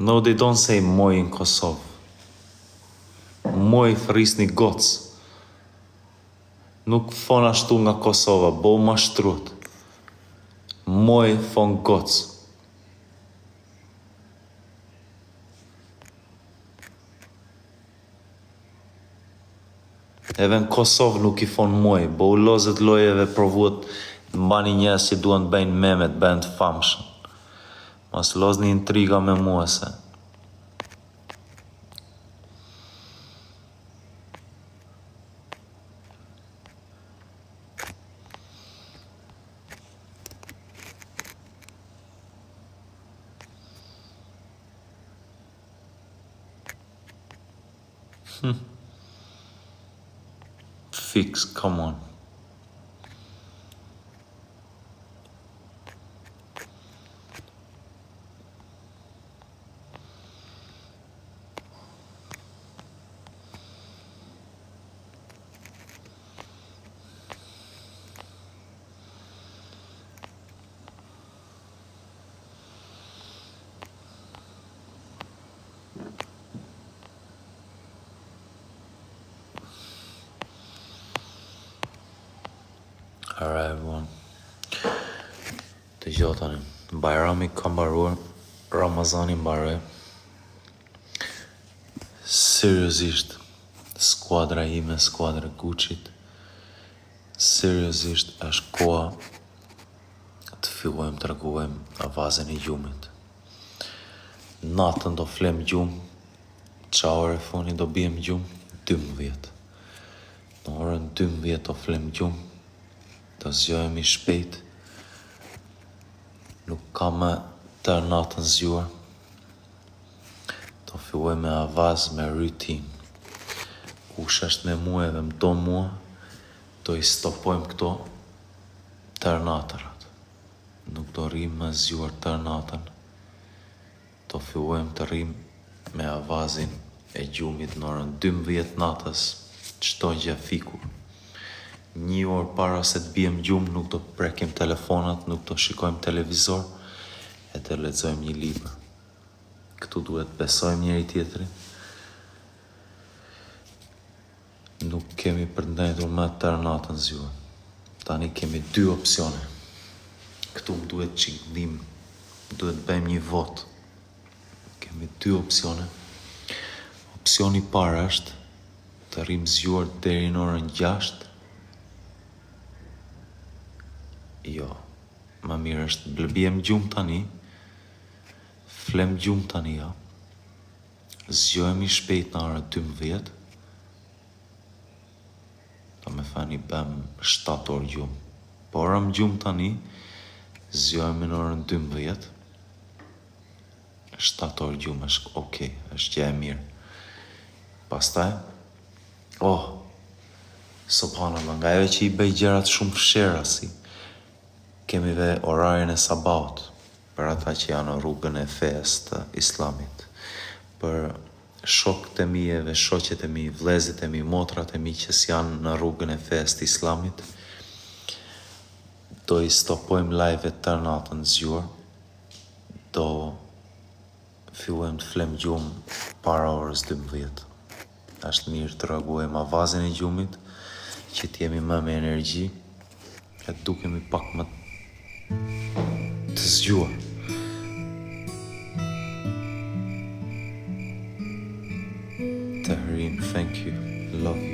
No they don't say moj in Kosovë. Moj thërrisni goc. Nuk thon ashtu nga Kosova, bo mashtrut. Moj thon goc. Edhe në Kosovë nuk i thon moj, bo u lozët lojeve provuat të mbani njerëz që duan të bëjnë meme, të bëhen të famshëm. Mos lozni intriga me mua se. Fix, come on. Alright everyone. Dëgjo tani. Bajrami ka mbaruar, Ramazani mbaroi. Seriozisht, skuadra ime, skuadra e Gucci-t, seriozisht është koha të fillojmë të rregullojmë avazin e gjumit. Natën do flem gjumë, ça ore foni do biem gjumë? 12. Në orën 12 do flem gjumë, do zgjohemi shpejt, nuk ka më tërë natën zgjuar. Do filloj me avaz me rutin. Kush është me mua edhe më do mua, do i stopojmë këto tërë natërat. Nuk do rrim më zgjuar tërë natën. Do fillojmë të rrim me avazin e gjumit në orën 12 natës, çdo gjë fikur. Një orë para se të biem gjumë nuk do prekim telefonat, nuk do shikojmë televizor, e të lexojmë një libër. Këtu duhet besojmë njëri tjetrin. Nuk kemi për të ndejtur më tërë natën zgjuar. Tani kemi dy opsione. Këtu më duhet çik ndihmë. Duhet të bëjmë një votë. Kemi dy opsione. Opsioni i parë është të rrim zgjuar deri në orën 6. Jo, më mirë është të biem gjumë tani. Flem gjumë tani, ja. Zgjohemi shpejt në orën 12. Do me thënë i bëm 7 orë gjumë. Po ramë gjumë tani, zgjohemi në orën 12. 7 orë gjumë është okej, është gjë e mirë. Pastaj, oh, subhanallah, nga ajo që i bëj gjërat shumë fshehura si, kemi dhe orarin e sabahut, për ata që janë në rrugën e fesë të islamit, për shokët e mi edhe shoqet e mi, vëllezërit e mi, motrat e mi që s'janë në rrugën e fesë të islamit, do i stopojmë live-et tërë natën zgjuar, do fillojmë të flem gjumë para orës 12. Është mirë të rregullojmë avazin e gjumit, që të jemi më me energji, e të dukemi pak më të zgjuar. Tahrim, thank you, love you.